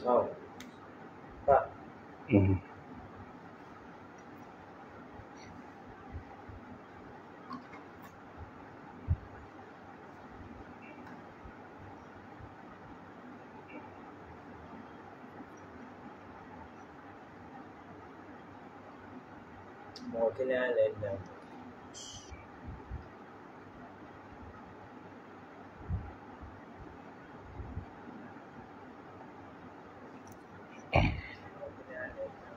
Awɔ. Ba. Mɔgɔ kelen y'a layidu daminɛ. Mɔgɔ kelen y'a layidu daminɛ.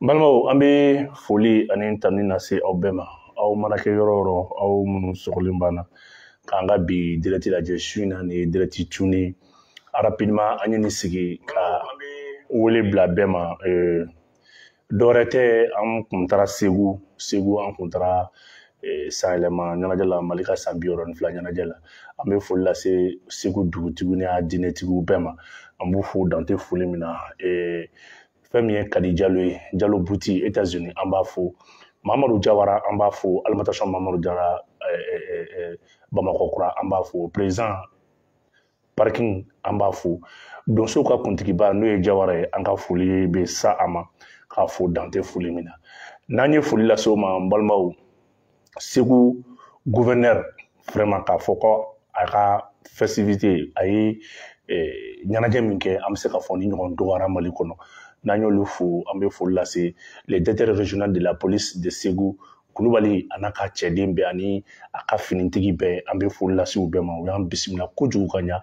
N balimaw, an bɛ foli ani tanuni lase aw bɛɛ ma. Aw mana kɛ yɔrɔ o yɔrɔ, aw minnu sɔgɔlen b'an na, k'an ka bi direct lajɛ su in na, nin ye direct tuuni. Rapidement, an ye nin sigi ka wele bila bɛɛ ma. Dɔwɛrɛ tɛ, an kun taara Segu, Segu an kun taara san yɛlɛma ɲɛnajɛ la, Mali ka san 62 ɲɛnajɛ la. An bɛ foli lase Segu dugutigiw ni a diinɛtigiw bɛɛ ma. An b'u fo dan tɛ foli min na. Fɛn min ye Kadi Jalo ye, Jalo Buti, États-Unis, an b'a fo. Mamadu Jawara, an b'a fo. Alimentation Mamadu Jawara, Bamakɔ kura, an b'a fo. Président parking, an b'a fo. Donsow ka kuntigiba n'o ye Jawara ye, an ka foli bɛ sa a ma, k'a fo dan tɛ foli min na. N'an ye foli lase o ma, n balimaw, Segu gouverneur, vraiment k'a fɔ ko a ka festivité, a ye ɲɛnajɛ min kɛ, an bɛ se k'a fɔ ni ɲɔgɔn dɔgɔyara Mali kɔnɔ. N'an y'olu fo, an bɛ foli lase le directeur régional de la police de Segu, Kulubali, a n'a ka cɛden bɛɛ ani a ka finitigi bɛɛ, an bɛ foli lase u bɛɛ ma. U y'an bisimila kojugu ka ɲa.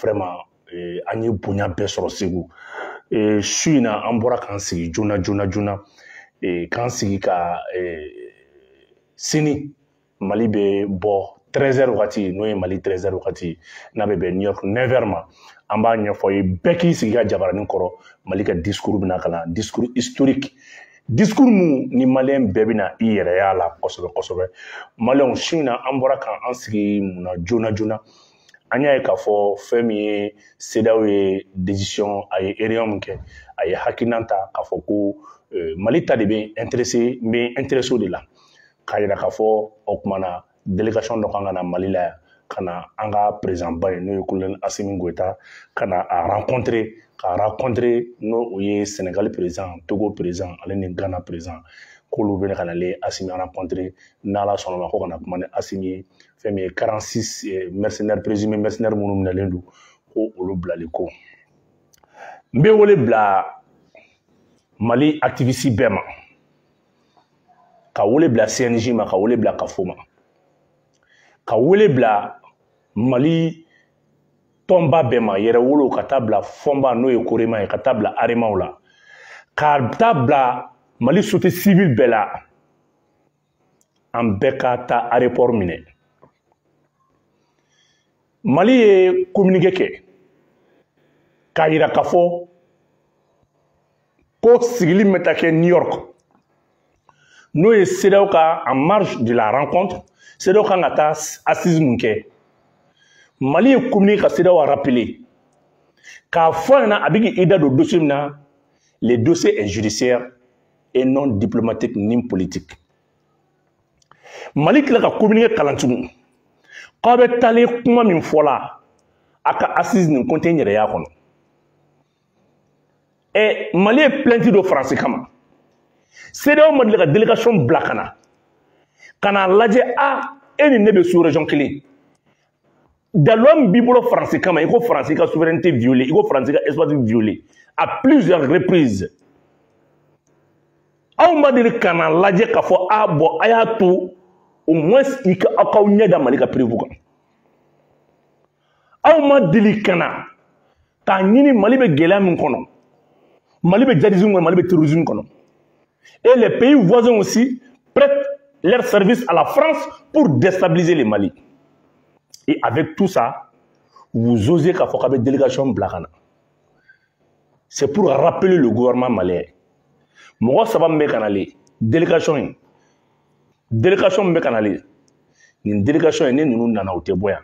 Vraiment, an ye bonya bɛɛ sɔrɔ Segu. Su in na, an bɔra k'an sigi joona joona joona, k'an sigi ka sini Mali bɛ bɔ 13h wagati, n'o ye Mali 13h wagati, n'a bɛ bɛn New York 9h ma. An b'a ɲɛfɔ ye, bɛɛ k'i sigi ka jabaranin kɔrɔ. Mali ka discours bɛna ka na, discours historique, discours mun ni maliyɛn bɛɛ bɛna i yɛrɛ y'a la kosɛbɛ kosɛbɛ. Maliyɛnw, su in na an bɔra k'an sigi mun na joona joona, an y'a ye k'a fɔ fɛn min ye CEDEAO ye décision, a ye réunion min kɛ, a ye hakilina ta k'a fɔ ko Mali ta de bɛ intéressé, n bɛ intéressé o de la, k'a yira k'a fɔ o tuma na délégation dɔ kan ka na Mali la yan, ka na an ka président ba ye, n'o ye colonel Assimi Goïta, ka na a rencontrer, ka rencontrer n'o o ye Sénégal président, Togo président ale ni Ghana président, k'olu bɛ ka nalen Assimi rencontrer. N'Ala sɔnna ma, ko ka na kuma ni Assimi ye, fɛn min ye 46 mercenaires, présumés mercenaires minnu minɛlen don, ko olu bilali ko. N bɛ wele bila Mali activiste bɛɛ ma, ka wele bila CNJ ma, ka wele bila Kafo ma, ka wele bila Mali tɔnba bɛɛ ma, yɛrɛwolo ka taa bila fɔnba n'o ye Korema ye, ka taa bila Aremaw la, ka taa bila Mali société civile bɛɛ la. An bɛɛ ka taa aéroport minɛ. Mali ye communiqué kɛ k'a yira k'a fɔ ko sigili min bɛ taa kɛ New York, n'o ye CEDEAO ka en marge de la rencontre, CEDEAO kan ka taa assise mun kɛ. Mali ye communiqué ka CEDEAO rappeler k'a fɔ a ɲɛna a bɛ k'i da don dossier min na, le dossier est judiciaire et non diplomatique ni politique. Mali tila ka communiqué kalan tugun k'aw bɛ taalen kuma min fɔ la a ka assise nin ko tɛ n yɛrɛ y'a kɔnɔ. Mali ye plainte don Faransi kama, CEDEAO ma deli ka délégation bila ka na ka n'a lajɛ, a e ni ne bɛ sous région kelen, daluya min b'i bolo Faransi kama, i ko Faransi ka souveraineté violée, i ko Faransi ka espace violé à plusieurs reprises. Aw ma deli ka na lajɛ k'a fɔ a bɔn a y'a to au moins i ka aw k'aw ɲɛ da Mali ka preuve kan. Aw ma deli ka na k'a ɲini Mali bɛ gɛlɛya min kɔnɔ, Mali bɛ djihadisme kɔnɔ, Mali bɛ terrorisme kɔnɔ. Et les pays voisins aussi prêtent leur service à la France pour déstabiliser le Mali. Et avec tout ça, vous osez k'a fɔ k'a bɛ délégation bila ka na. C'est pour rappeler le gouvernement malien. Mɔgɔ saba min bɛ ka nalen, délégation in, délégation min bɛ ka nalen, nin délégation in, ni ninnu nana, u tɛ bɔ yan.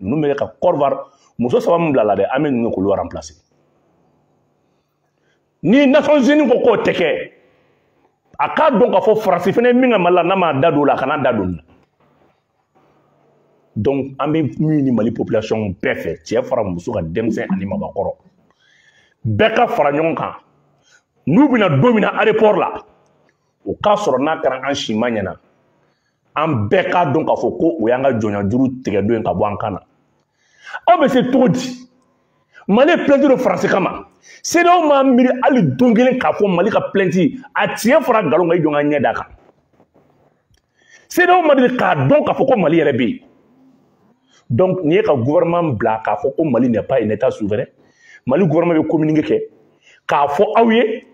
Ninnu bɛ ka Côte d'Ivoire muso saba min bila la dɛ, an bɛ ninnu k'olu remplacer. Ni Nations Unies ko k'o tɛ kɛ, a k'a dɔn k'a fɔ Faransi fana ye min kɛ Mali la, n'a m'a da don o la, a kana da don nin na. Donc an bɛ min ni Mali population bɛɛ fɛ, cɛ fara muso ka, denmisɛn ani mabakɔrɔ bɛɛ ka fara ɲɔgɔn kan. N'u bɛna don min na aéroport la, o k'a sɔrɔ n'a kɛra an si ma ɲɛna, an bɛɛ k'a dɔn k'a fɔ ko o y'an ka jɔnya juru tigɛ don ye ka bɔ an kan na. Aw bɛ se cogo di? Mali ye plainte don Faransi kama, CEDEAO m'a miiri hali don kelen k'a fɔ Mali ka plainte a tiɲɛ fɔra nkalon kan. I jɔ n ka ɲɛ d'a kan. CEDEAO ma deli k'a dɔn k'a fɔ ko Mali yɛrɛ bɛ yen. Donc n'i ye ka gouvernement bila k'a fɔ ko Mali n'est pas un état souverain, Mali gouvernement bɛ communiqué kɛ k'a fɔ aw ye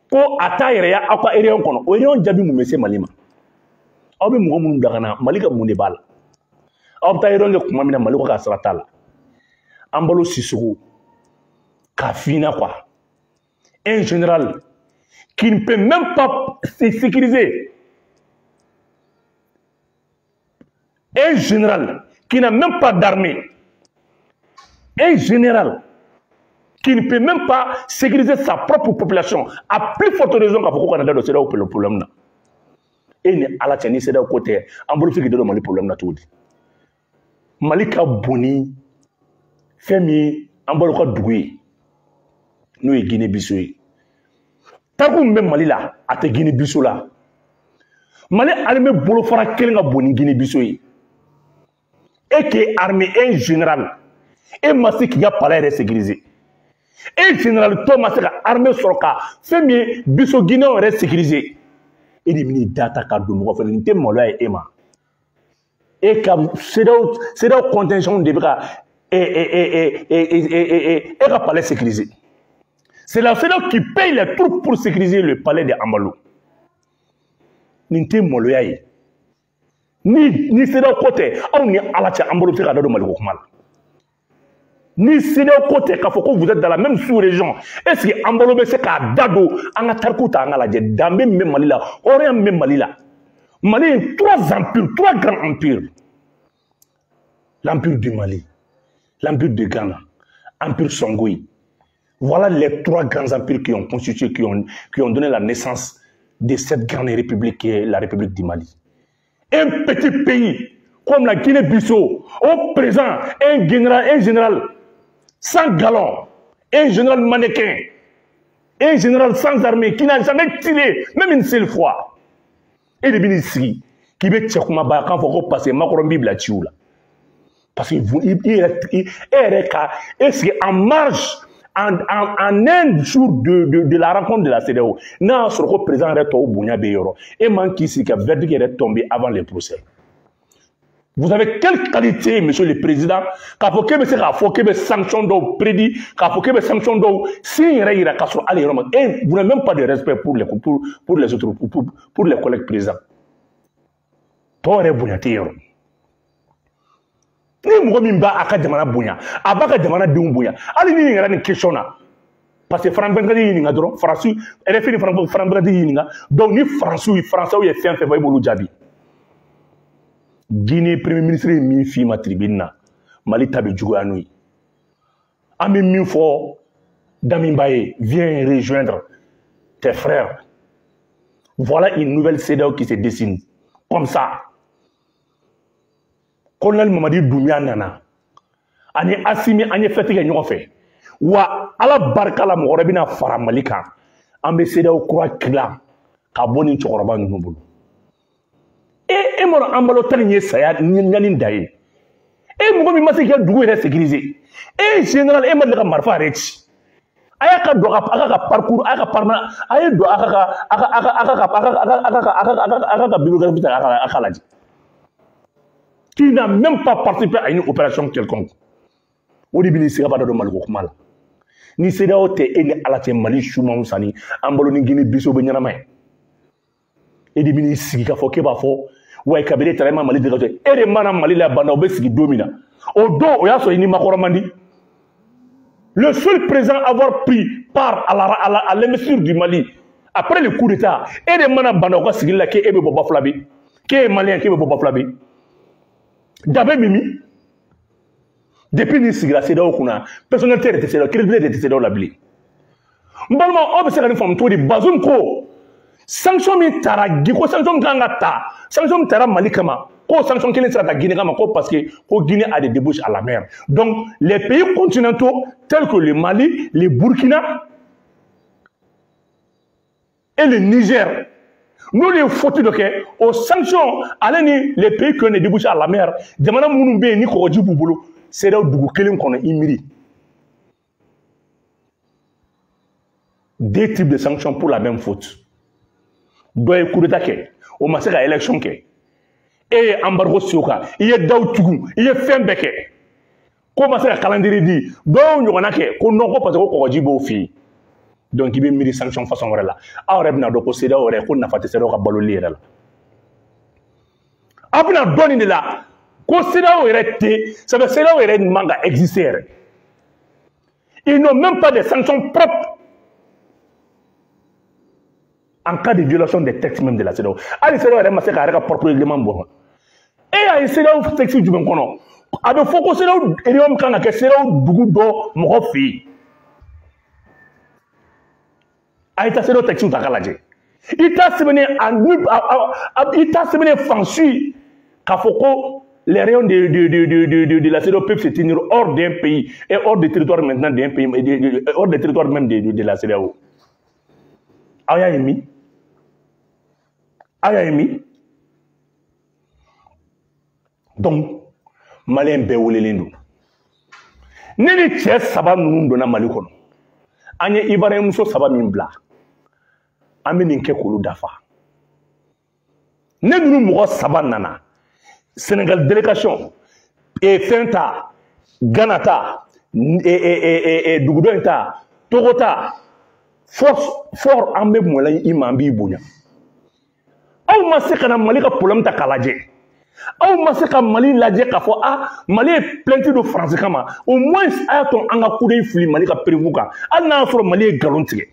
ko a t'a yɛrɛ ya aw ka réunion kɔnɔ. O réunion jaabi mun bɛ se Mali ma? Aw bɛ mɔgɔ minnu bila ka na, Mali ka mun de b'a la? Aw bɛ taa réunion kɛ kuma min na, Mali ko k'a sira t'a la. An balo Sissoko k'a f'i ɲɛna quoi, un général qui ne peut même pas se sécuriser, un général qui n'a même pas d'armée, un général qui ne peut même pas sécuriser sa propre population, à plus forte raison k'a fɔ ko kana da don CEDEAO problème na. E ni Ala cɛ, ni CEDEAO ko tɛ, an bolo bɛ se k'i da don Mali problème na cogo di? Mali ka bon ni fɛn min ye, an balo ka dugu ye, n'o ye Guinée Bissau ye. Tariku min bɛ Mali la, a tɛ Guinée Bissau la. Mali armée bolofara kelen ka bon ni Guinée Bissau ye. E k'e armée, un général, e ma se k'i ka palais yɛrɛ sécuriser. E général tɔ ma se ka armée sɔrɔ ka fɛn min ye Bissau Guinéen yɛrɛ sécuriser. E de bɛn'i da ta ka don mɔgɔ fɛ, nin tɛ maloya ye e ma? E ka CEDEAO contingent de bɛ ka e ka palais sécuriser. C'est la CEDEAO qui paye les troupes pour sécuriser le palais de Ambalo. Nin tɛ maloya ye? Ni CEDEAO ko tɛ, aw ni Ala cɛ, an bolo bɛ se ka da don Maliko kuma la? Ni CEDEAO ko tɛ, k'a fɔ ko vous êtes dans la même sous-région, est-ce que an bolo bɛ se k'a da don an ka tariku ta, an ka lajɛ danbe min bɛ Mali la, hɔrɔnya min bɛ Mali la? Mali ye trois empires, trois grands empires: l'empire du Mali, l'empire de Ghana, empire Songhai. Voilà les trois grands empires qui ont constitué, qui ont donné la naissance de cette grande république qui est la République du Mali. Un petit pays comme la Guinée-Bissau, au présent, un général sans galon, un général mannequin, un général sans armée, qui n'a jamais tiré, même une seule fois. E de bɛ sigi k'i bɛ cɛ kumaba k'a fɔ ko parce que Macron b'i bila ciw la. Parce que vous, i yɛrɛ, e yɛrɛ ka, est-ce que en marge, en un jour de la rencontre de la CEDEAO, n'a y'a sɔrɔ ko président yɛrɛ tɔw bonya bɛ yɔrɔ, e man k'i sigi ka verdict yɛrɛ tomber avant le procès? Vous avez quelle qualité, monsieur le président, k'a fɔ k'e bɛ se k'a fɔ k'e bɛ sanction dɔw prédit, k'a fɔ k'e bɛ sanction dɔw sin yɛrɛ yira k'a sɔrɔ hali yɔrɔ ma? Et vous n'avez même pas de respect pour les autres, pour les collègues présidents. Tɔw yɛrɛ bonya tɛ yɔrɔ. Ni mɔgɔ min b'a ka jamana bonya, a b'a ka jamana denw bonya, hali ni ɲininkara nin question na, parce que France 24 y'i ɲininka dɔrɔn, Faransi RFI ni France 24 y'i ɲininka. Donc ni Faransiw, Faransɛw ye fɛn fɛn fɔ, e b'olu jaabi. Guinée premier ministre ye min f'i ma tribune na, Mali ta bɛ juguya n'o ye. An bɛ min fɔ Damiba ye, viens rejoindre tes frères. Voilà une nouvelle CEDEAO qui se dessine comme ça. Colonel Mamadi Doumbouya nana ani Assimi, an ye fête kɛ ɲɔgɔn fɛ. Wa Ala barika la, mɔgɔ wɛrɛ bɛna fara Mali kan. An bɛ CEDEAO kura dilan ka bɔ nin cɛkɔrɔba ninnu bolo. E m'a dɔn, an balo ta nin ye saya ɲani da ye. E mɔgɔ min ma se k'i ka dugu yɛrɛ sécuriser, e général, e ma deli ka marifa yɛrɛ ci. A y'a ka don a ka parcours, a ka parcours, a ye don a ka a ka a ka a ka a ka a ka a ka a ka ka biographie ta, a ka lajɛ, qui n'a même pas participé à une opération quelconque. O de bɛ n'i sigi ka da don Maliko kuma la. Ni CEDEAO tɛ, e ni Ala cɛ, Mali su man fisa ni an balo ni Guinée Bissau bɛ ɲɛnama ye. E de bɛn'i sigi k'a fɔ k'e b'a fɔ wa kabini e taara e ma Mali délégation e de mana Mali la Bah N'Daw bɛ sigi don min na o don o y'a sɔrɔ i ni Macron man di. Le seul président à avoir pris part à l'investiture du Mali après le coup d'État, e de mana Bah N'Daw ka sigili la k'e bɛ bɔ Bafulabe, k'e ye malien k'e bɛ bɔ Bafulabe. Dabe Mimi, depuis n'i sigira CEDEAO kunna, personnalité yɛrɛ tɛ CEDEAO, crédibilité yɛrɛ tɛ CEDEAO la bilen. N balimaw, aw bɛ se ka nin faamu cogo di? Bazoum ko sanction min taara ko sanction min kan ka ta, sanction min taara Mali kama, ko sanction kelen sera ta Guinée kama, ko parce que ko Guinée a des débouches à la mer. Donc les pays continentaux tels que le Mali, le Burkina et le Niger, nous les fautes de kɛ aux sanctions ale ni les pays qui ont des débouches à la mer, jamana minnu bɛ yen ni kɔgɔji b'u bolo, CEDEAO dugu kelen kɔnɔ i miiri. Deux types de sanctions pour la même faute. Dɔ ye coup d'état kɛ, o ma se ka élection kɛ, e ye embargo sigi o kan, i ye daw tugu, i ye fɛn bɛɛ kɛ, k'o ma se ka calendrier di, dɔw y'o ɲɔgɔnna kɛ ko non ko parce que ko kɔgɔji b'o fɛ yen. Donc i bɛ miiri sanction façon wɛrɛ la. Aw yɛrɛ bɛna dɔn ko CEDEAO yɛrɛ ko nafa tɛ CEDEAO ka baloli yɛrɛ la. Aw bɛna dɔn nin de la ko CEDEAO yɛrɛ tɛ, ça veut CEDEAO yɛrɛ man ka exister yɛrɛ. Ils n'ont même pas de sanctions propres en cas de violation des textes même de la CEDEAO. Hali CEDEAO yɛrɛ ma se k'a yɛrɛ ka propre règlement bɔ. E y'a ye CEDEAO texte jumɛn kɔnɔ? A bɛ fɔ ko CEDEAO réunion kan ka kɛ CEDEAO dugu dɔ mɔgɔ fɛ yen. A ye taa CEDEAO texte ta k'a lajɛ. I t'a sɛbɛnnen i t'a sɛbɛnnen fan si k'a fɔ ko les réunions de la CEDEAO peuvent se tenir hors d'un pays et hors du territoire maintenant d'un pays, hors du territoire même de la CEDEAO. Aw y'a ye min? Aw y'a ye min? Donc malien bɛɛ welelen don. Ne ni cɛ saba ninnu donna Mali kɔnɔ, an ye Ivoirien muso saba min bila, an bɛ nin kɛ k'olu dafa. Ne ninnu mɔgɔ saba nana, Sénégal délégation, fɛn ta, Ghana ta, dugudɔ in ta, Togo ta, fort an bɛ mɔla i ma, an b'i bonya. Aw ma se ka na Mali ka problème ta k'a lajɛ. Aw ma se ka Mali lajɛ k'a fɔ ah Mali ye plainte don Faransi kama, au moins a y'a to an ka coup d'œil fili Mali ka prévu kan, hali n'a y'a sɔrɔ Mali ye nkalon tigɛ.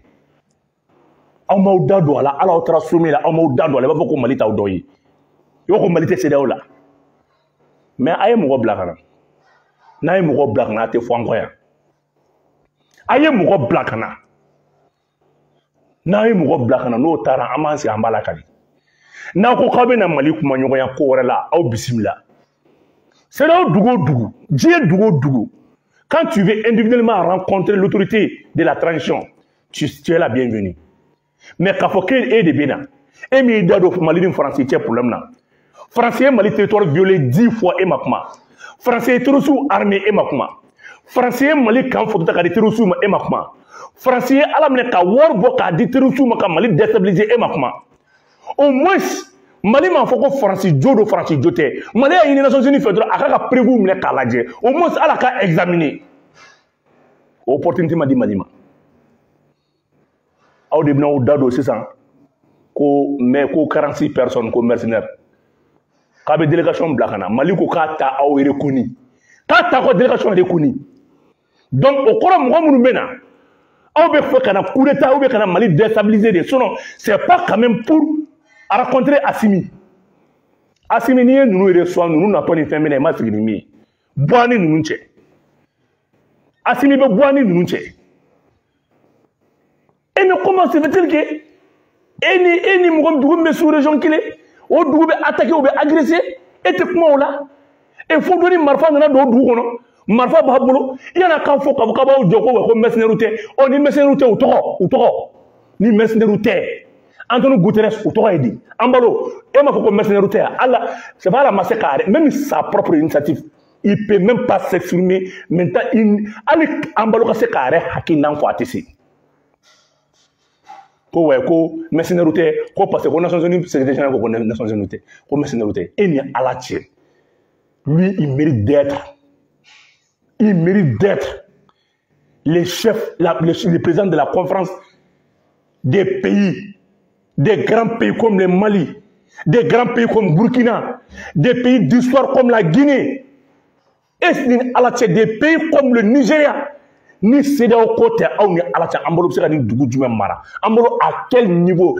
Aw m'aw da don a la, hali aw taara sommet la, aw m'aw da don a la, i b'a fɔ ko Mali t'aw dɔ ye, i b'a fɔ ko Mali tɛ CEDEAO la. Mais a ye mɔgɔ bila ka na, n'a ye mɔgɔ bila ka na, a tɛ fɔ an kɔ yan. A ye mɔgɔ bila ka na, n'a ye mɔgɔ bila ka na, n'o taara an b'an sigi an b'a lakali. N'aw ko k'aw bɛna Mali kuma ɲɔgɔnya ko wɛrɛ la, aw bisimila. CEDEAO dugu o dugu, diɲɛ dugu o dugu, quand tu veux individuellement rencontrer l'autorité de la transition, tu es la bienvenue. Mais k'a fɔ k'e de bɛ na, e m'i da don Mali ni Faransi cɛ problème na. Faransi ye Mali territoire violé 10 fois e ma kuma. Faransi ye terroristes armé e ma kuma. Faransi ye Mali kan photo ta k'a di terroristes ma e ma kuma. Faransi ye Ala minɛ ka wari bɔ k'a di terroristes ma ka Mali déstabiliser e ma kuma. Au moins Mali m'a fɔ ko Faransi jo don, Faransi jo tɛ. Mali y'a ɲini Nations Unies fɛ dɔrɔn a k'a ka preuve minɛ k'a lajɛ. Au moins Ala ka examiner. O opportunité ma di Mali ma. Aw de bɛna aw da don sisan ko mais ko 46 personnes ko mercenaires. K'a bɛ délégation bila ka na. Mali ko k'a ta aw reconnu. K'a ta ko délégation reconnu. Donc o kɔrɔ mɔgɔ minnu bɛ na, aw bɛ fɛ ka na coup d'état, aw bɛ ka na Mali déstabiliser de. Sinon c'est pas quand même pour rencontrer Assimi. Assimi n'i ye ninnu reçoit, ninnu natɔ ni fɛn min na, i ma sigi ni min ye. Bɔ an ni ninnu cɛ. Assimi bɛ bɔ an ni ninnu cɛ. Et mais comment se fait-il que e ni mɔgɔ dugu min bɛ sous région kelen, o dugu bɛ attaquer, o bɛ agresser, e tɛ kuma o la. Et fo dɔ ni marifa nana don o dugu kɔnɔ, marifa b'a bolo, yan'a k'a fɔ k'a fɔ k'a b'aw jɔ ko ko mercenaires tɛ. Ɔ ni mercenaires tɛ, u tɔgɔ ni mercenaires tɛ. Antonio Guterres, u tɔgɔ ye di? An balo, e m'a fɔ ko mercenaires tɛ yan. Ala, c'est pas la ma se k'a yɛrɛ, même sa propre initiative, il peut même pas s'exprimer. Maintenant, hali an balo ka se k'a yɛrɛ hakilina fɔ, a tɛ se. Ko ouais, ko mercenaires tɛ, ko parce que ko Nations Unies secrétaire général ko Nations Unies tɛ, ko mercenaires tɛ. E ni Ala cɛ, lui, il mérite d'être, il mérite d'être les chefs, le président de la conférence des pays Des grands pays comme le Mali, des grands pays comme Burkina, des pays d'histoire comme la Guinée, et ni Ala cɛ, des pays comme le Nigeria, ni CEDEAO ko tɛ, aw ni Ala cɛ, an bolo bɛ se ka nin dugu jumɛn mara? An bolo à quel niveau?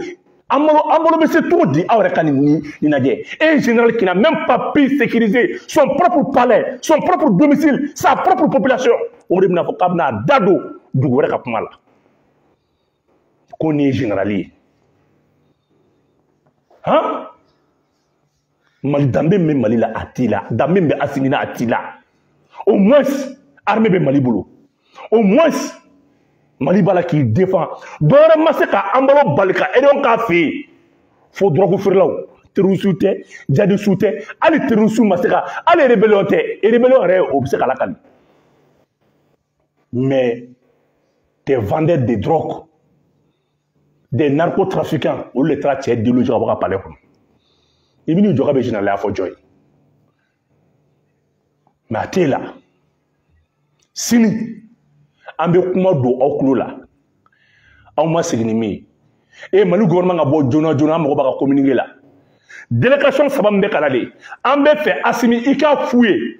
An bolo bɛ se cogo di aw yɛrɛ ka nin lajɛ? Un général qui n'a même pas pu sécuriser son propre palais, son propre domicile, sa propre population, o de bɛna fɔ k'a bɛna da don dugu wɛrɛ ka kuma la ko nin ye général ye. Han, Mali, danbe min bɛ Mali la, a t'i la. Danbe min bɛ Asimi na, a t'i la. Au moins armée bɛ Mali bolo, au moins Mali b'a la k'i défend. Dɔwɛrɛ ma se ka Embaló bali ka réunion k'a fɛ yen fo drogue feerelaw. Terroriste tɛ, djihadiste tɛ, hali terroriste ma se ka, hali rébellion tɛ. Rébellion yɛrɛ, o bɛ se ka lakali, mais des vendeurs de drogue, des narcotrafiquants, olu de taara cɛ déloger ka bɔ ka palais kɔnɔ. I bɛ n'i jɔ k'a bɛ généraliya fɔ jɔn ye? Mais a t'e la. Sini an bɛ kuma don aw tulo la, aw ma segin ni min ye. E Mali gouvernement ka bɔ joona joona, an mago b'a ka communiqué la. Délégation saba min bɛ ka na de, an bɛ fɛ Asimi i k'a f'u ye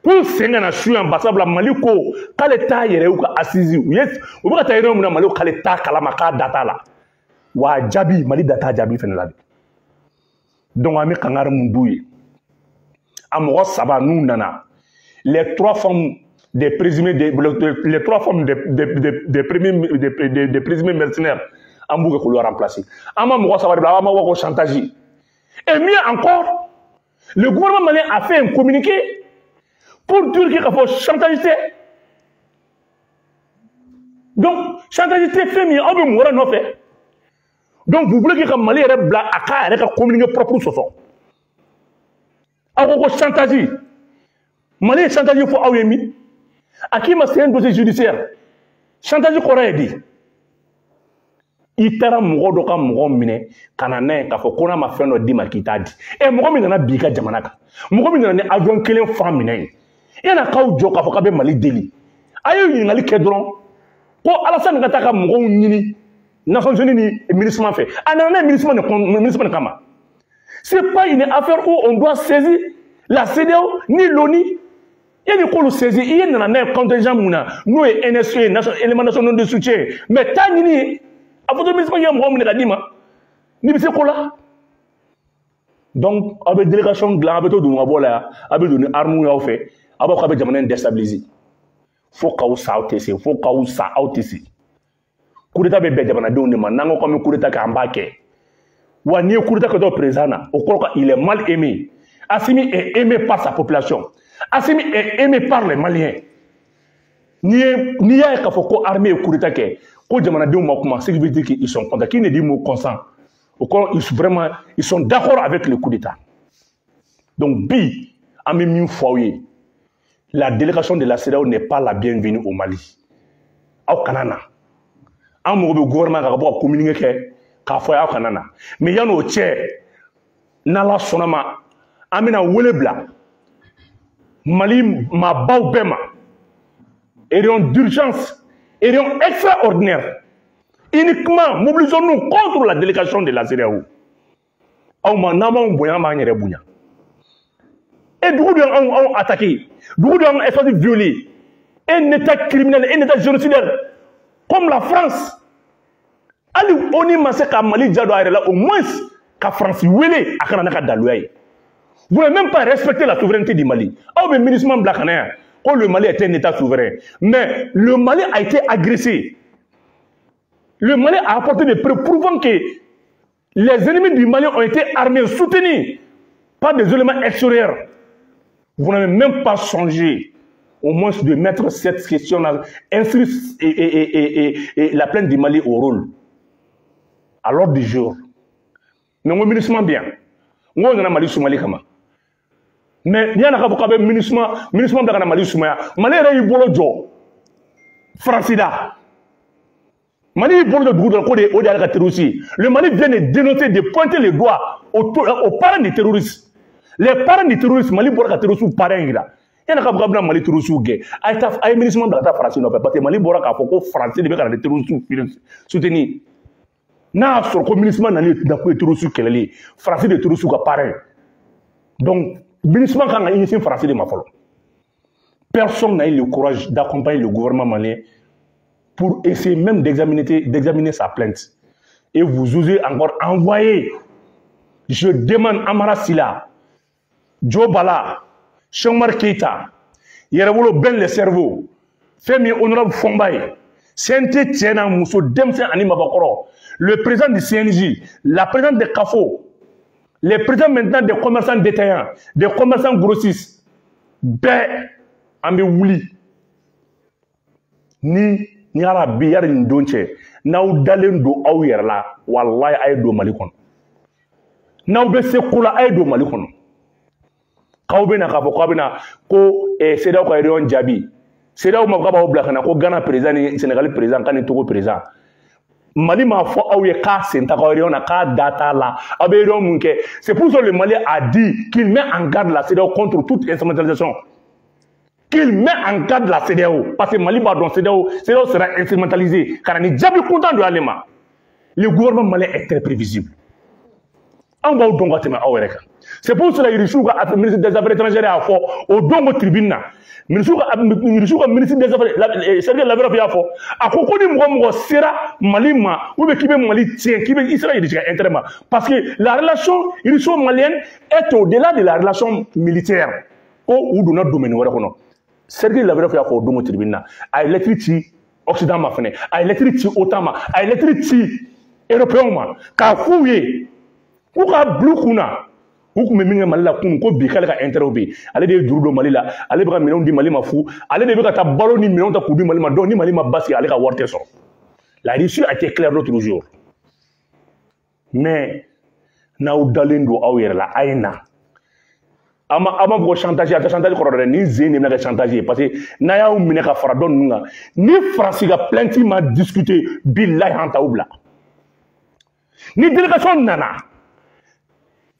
k'u sen ka na su yan, barisabula Mali ko k'ale t'a yɛrɛ y'u ka assise u ye, u bɛ ka taa yɔrɔ min na, Mali ko k'ale t'a kalama, k'a da t'a la. Wa a jaabi, Mali da t'a jaabi fɛnɛ la de. Donc an bɛ kangari mun d'u ye? A mɔgɔ saba n'u nana, les trois femmes des présumés des, les trois femmes des, premiers des présumés mercenaires, an b'u kɛ k'olu remplacer. An ma mɔgɔ saba de bila, an b'a fɔ ko chantage. Et mieux encore, le gouvernement malien a fait un communiqué pour dire k'a fɔ chantage tɛ. Donc chantage tɛ fɛn min ye, aw bɛ mun wɛrɛ nɔfɛ? Donc vous voulez que ka Mali yɛrɛ bila a k'a yɛrɛ ka communiqué propre sɔsɔ? Aw ko ko chantage, Mali ye chantage fɔ aw ye min? A k'i ma, c'est un dossier judiciaire. Chantage kɔrɔ ye di? I taara mɔgɔ dɔ ka mɔgɔ minɛ ka na n'a ye k'a fɔ ko n'a ma fɛn dɔ d'i ma k'i t'a di. Ɛ, mɔgɔ min nana bi i ka jamana kan, mɔgɔ min nana ni avion kelen fa minɛ ye, yan'a k'aw jɔ k'a fɔ k'a bɛ Mali deli, a ye ɲininkali kɛ dɔrɔn ko Alassane ka taa ka mɔgɔw ɲini Nations Unies ni MINUSMA fɛ. A nana n'a ye MINUSMA de kama. C'est pas une affaire où on doit saisir la CEDEAO ni l'ONU. Yanni k'olu saisir, i ye nana n'a ye contingent mun na, n'o ye NSE, élément national de soutien, mais taa ɲini a fɔ MINUSMA ye mɔgɔ minɛ ka d'i ma n'i bɛ se ko la. Donc aw bɛ délégation dilan, aw bɛ to don ka bɔ la yan, aw bɛ don ni armes y'aw fɛ, aw b'a fɔ k'a bɛ jamana in déstabiliser. Fo k'aw sa, aw tɛ se. Fo k'aw sa, aw tɛ se. Coup d'état bɛ bɛn jamanadenw de ma. N'an ko k'an bɛ coup d'état kɛ, an b'a kɛ. Wa n'i ye coup d'état kɛ dɔ président na, o kɔrɔ qu'il est mal aimé. Assimi est aimé par sa population, Assimi est aimé par les Maliens. N'i y'a ye k'a fɔ ko armée ye coup d'état kɛ, ko jamanadenw ma kuma, ce qui veut dire qu'ils sont contents. Qui ne dit mot consent, o kɔrɔ ils vraiment ils sont d'accord avec le coup d'état. Donc bi, an bɛ min fɔ aw ye, la délégation de la CEDEAO n'est pas la bienvenue au Mali. Aw kana na. An mago bɛ gouvernement kan ka bɔ ka communiqué kɛ k'a fɔ aw kana na. Mais yan'o cɛ, n'Ala sɔnna ma, an bɛna wele bila Mali maabaw bɛɛ ma. Réunion d'urgence, réunion extraordinaire, uniquement mobilisons-nous contre la délégation de la CEDEAO. Aw ma, n'an m'anw bonya, an b'an yɛrɛ bonya. E dugu dɔ y'anw anw attaqué, dugu dɔ y'anw espace violé, un état criminel, un état génocidaire comme la France, hali ONU ma se ka Mali ja don a yɛrɛ la, au moins ka France wele a kana n'a ka daluya ye. Vous n'avez même pas respecté la souveraineté du Mali. Aw bɛ MINUSMA bila ka na yan ko le Mali est un état souverain, mais le Mali a été agressé. Le Mali a apporté des preuves prouvant que les ennemis du Mali ont été armés, soutenus par des éléments extérieurs. Vous n'avez même pas songé au moins de mettre cette question-là, inscrire et la plainte du Mali au rôle, à l'ordre du jour. Mais on MINUSMA bien. On a Mali sous Mali kama. Mais il y a un MINUSMA, MINUSMA bila ka na Mali sumaya. Mali yɛrɛ y'i bolo jɔ Faransi la. Mali y'i bolo jɔ dugu dɔ la ko de o de y'ale ka terroriste ye. Le Mali vient de dénoncer, de pointer les doigts aux parents des terroristes. Les parents des terroristes, Mali bɔra ka terroristes parrain yira. Yanni k'a fɔ k'a bɛna Mali terroristes gɛn, a ye taa, a ye MINUSMA bila ka taa Faransi nɔfɛ, parce que Mali bɔra k'a fɔ ko Faransi de bɛ ka na ni terroristes soutenir. N'a y'a sɔrɔ ko MINUSMA nali nakun ye terroriste kɛlɛli ye, Faransi de ye terroriste ka parrain. Donc MINUSMA kan ka i ɲɛsin Faransi de ma fɔlɔ. Personne n'a eu le courage d'accompagner le gouvernement malien pour essayer même d'examiner sa plainte. Et vous osez encore envoyer. Je demande Amara Silla, Joe Bala, Cheikh Oumar Keita, Yɛrɛwolo Ben le cerveau, fɛn min ye honorable Fɔnba ye, CNT cɛ n'a muso, denmisɛn ani mabakɔrɔ, le président du CNJ, la présidente des CAFO, les présidents maintenant des commerçants détaillants, des commerçants grossistes, bɛɛ an bɛ wuli ni ala bi yari nin don cɛ, n'aw dalen don aw yɛrɛ la, walayi a ye don Mali kɔnɔ. N'aw bɛ se ko la, a ye don Mali kɔnɔ. K'aw bɛ na k'a fɔ k'aw bɛ na ko CEDEAO ka réunion jaabi, CEDEAO ma k'a b'aw bila ka na ko Ghana président ni Sénégal président k'a ni Togo président. Mali m'a fɔ aw ye k'a sen t'a ka réunion na, k'a da t'a la. Aw bɛ réunion mun kɛ? C'est pour ça que le Mali a dit qu'il met en garde la CEDEAO contre toute instrumentalisation, qu'il met en garde la CEDEAO, parce que Mali b'a dɔn CEDEAO sera instrumentalisé ka na ni jaabi kuntan don ale ma. Le gouvernement malien est très prévisible. Anw b'aw dɔn ka tɛmɛ aw yɛrɛ kan. C'est pour cela Irisiw ka ministre des affaires étrangères y'a fɔ o don ko tribune na, Irisiw ka ministre des affaires Sergei Lavrov y'a fɔ, a ko ko ni mɔgɔ mɔgɔ sera Mali ma ou bien k'i bɛ Mali tiɲɛ, k'i bɛ i sera Irisi ka intérêt ma, parce que la relation russo-malienne est au-delà de la relation militaire, ko u donna domaine wɛrɛ kɔnɔ. Sergei Lavrov y'a fɔ o don ko tribune na, a ye lettre ci Occident ma fɛnɛ, a ye lettre ci OTAN ma, a ye lettre ci Européens ma, k'a f'u ye k'u ka bila u kun na, u tun bɛ min kɛ Mali la kunun, ko bi k'ale ka intérêt bɛ yen, ale de ye juru don Mali la, ale bɛ ka minɛnw di Mali ma fu, ale de bɛ ka taa balo ni minɛnw ta k'u di Mali ma, donc ni Mali ma basigi ale ka wari tɛ sɔrɔ. La Russie a été claire l'autre jour. Mais n'aw dalen don aw yɛrɛ la, a ye na. An ma fɔ ko chantage, a tɛ chantage kɔrɔ dɛ, nin zen de bɛna kɛ chantage ye, parce que n'a y'aw minɛ ka fara dɔ ninnu kan, ni Faransi ka plainte ma discuter, bilahi an t'aw bila. Ni délégation nana,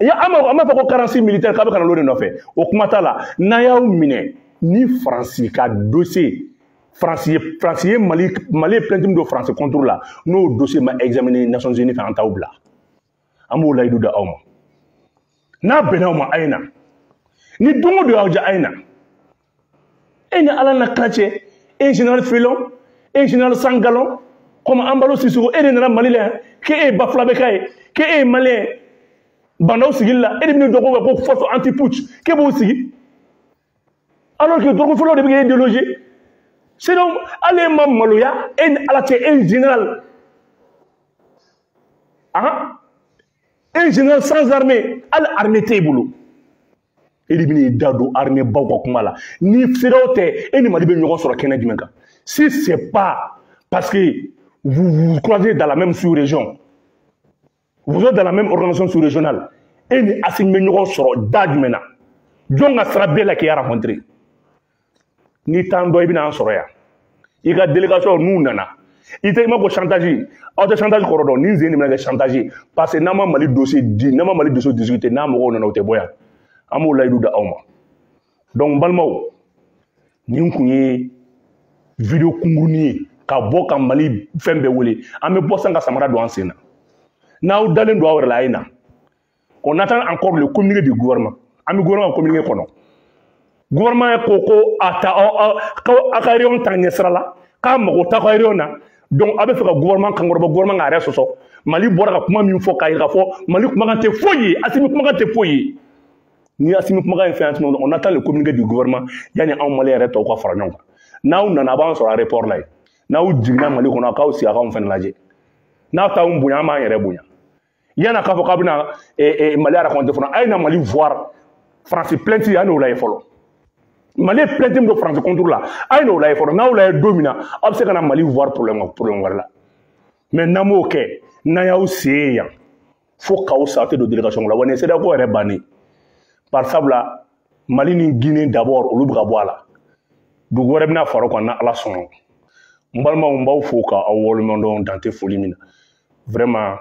ya an b'a fɔ ko 46 militaire k'a bɛ ka na l'o de nɔfɛ, o kuma t'a la. N'a y'aw minɛ ni Faransi ka dossier, Faransi ye Mali ye plainte min don Faransi contre la, n'o dossier ma examiner Nations Unies fɛ, an t'aw bila. An b'o layidu da aw ma. N'a bɛnna aw ma, a ye na. Ni don o don y'aw diya, a ye na. E ni Ala na kira cɛ, e général Felon, e général Sangalon, comme Embalo Sissoko, e de nana Mali la yan, k'e ye Bafulabɛka ye, k'e ye Malien ye. Bandaw sigili la, e de bɛna dɔgɔ kɛ ko force anti-putsch, k'e b'o sigi, alors que dɔgɔfɔlɔ de bɛ k'e déloger. Sinon hali e ma maloya, e ni Ala cɛ, e général, ah, e général sans armée, hali armée t'e bolo, e de bɛn'i da don armée baw ka kuma la. Ni CEDEAO tɛ, e ni Mali bɛ ɲɔgɔn sɔrɔ kɛnɛ jumɛn kan? Si c'est pas parce que vous vous croisez dans la même sous-région, vous êtes dans la même organisation sous-régionale, e ni Assimi bɛ ɲɔgɔn sɔrɔ da jumɛn na? Jɔn ka sira bɛɛ la k'i rencontré? N'i t'an dɔn, i bɛna an sɔrɔ yan. I ka délégation n'u nana, i tɛ i ma ko chantage, aw tɛ chantage kɔrɔ dɔn. Nin zen de bɛna kɛ chantage, parce que n'an ma Mali dossier di, n'an ma Mali dossier discuter, n'a mɔgɔw nana, u tɛ bɔ yan. An b'o layidu da aw ma. Donc n balimaw, nin kun ye vidéo kunkurunin ye ka bɔ ka Mali fɛn bɛɛ wele. An bɛ bɔ san ka samara don an sen na. N'aw dalen don aw yɛrɛ la, a ye na. On attend encore le communiqué du gouvernement. An bɛ gouvernement communiqué kɔnɔ. Gouvernement ko ko a ta aw ko a ka réunion ta ɲɛsira la, k'a mago t'a ka réunion na. Donc a bɛ fɛ ka gouvernement kankɔrɔbɔ, gouvernement k'a yɛrɛ sɔsɔ. Mali bɔra ka kuma min fɔ k'a yira k'a fɔ Mali kumakan tɛ foyi ye, Assimi kumakan tɛ foyi ye. Ni Assimi kumakan ye fɛn ye, on attend le communiqué du gouvernement yanni anw Mali yɛrɛ tɔw ka fara ɲɔgɔn kan. N'aw nana, a b'an sɔrɔ aéroport la yen. N'aw jiginna Mali kɔnɔ, a k'aw sigi a k'anw fɛnɛ lajɛ. N'aw t'anw bonya, an b'an yɛrɛ bonya. Yanni k'a fɔ k'a bɛna Mali raconter fɔlɔ, a ye na Mali voir France plainte, a n'o lajɛ fɔlɔ. Mali ye plainte min don France contre la, a ye n'o lajɛ fɔlɔ. N'aw lajɛ don min na, aw bɛ se ka na Mali voir problème wɛrɛ la. Mais n'an m'o kɛ, n'an y'aw sen ye yan fo k'aw sa, aw tɛ don délégation la. Wa nin ye CEDEAO ko yɛrɛ bannen. Par sabula Mali ni Guinée d'abord, olu bɛ ka bɔ a la. Dugu wɛrɛ bɛna fara o kan n'Ala sɔnna. N balimaw, n b'aw fo ka aw waleɲuman dɔn dan tɛ foli min na. Vraiment,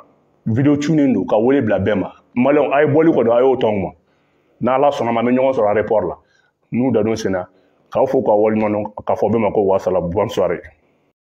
vidéo tunnen don ka wele bila bɛɛ ma. Maliyɛnw, a ye bɔli kɔni, a y'o tɔn ma. N'Ala sɔnna ma, an bɛ ɲɔgɔn sɔrɔ aéroport la. N'u da don sen na, k'aw fo k'aw waleɲuman dɔn, k'a fɔ bɛɛ ma ko wasala, bonne soirée.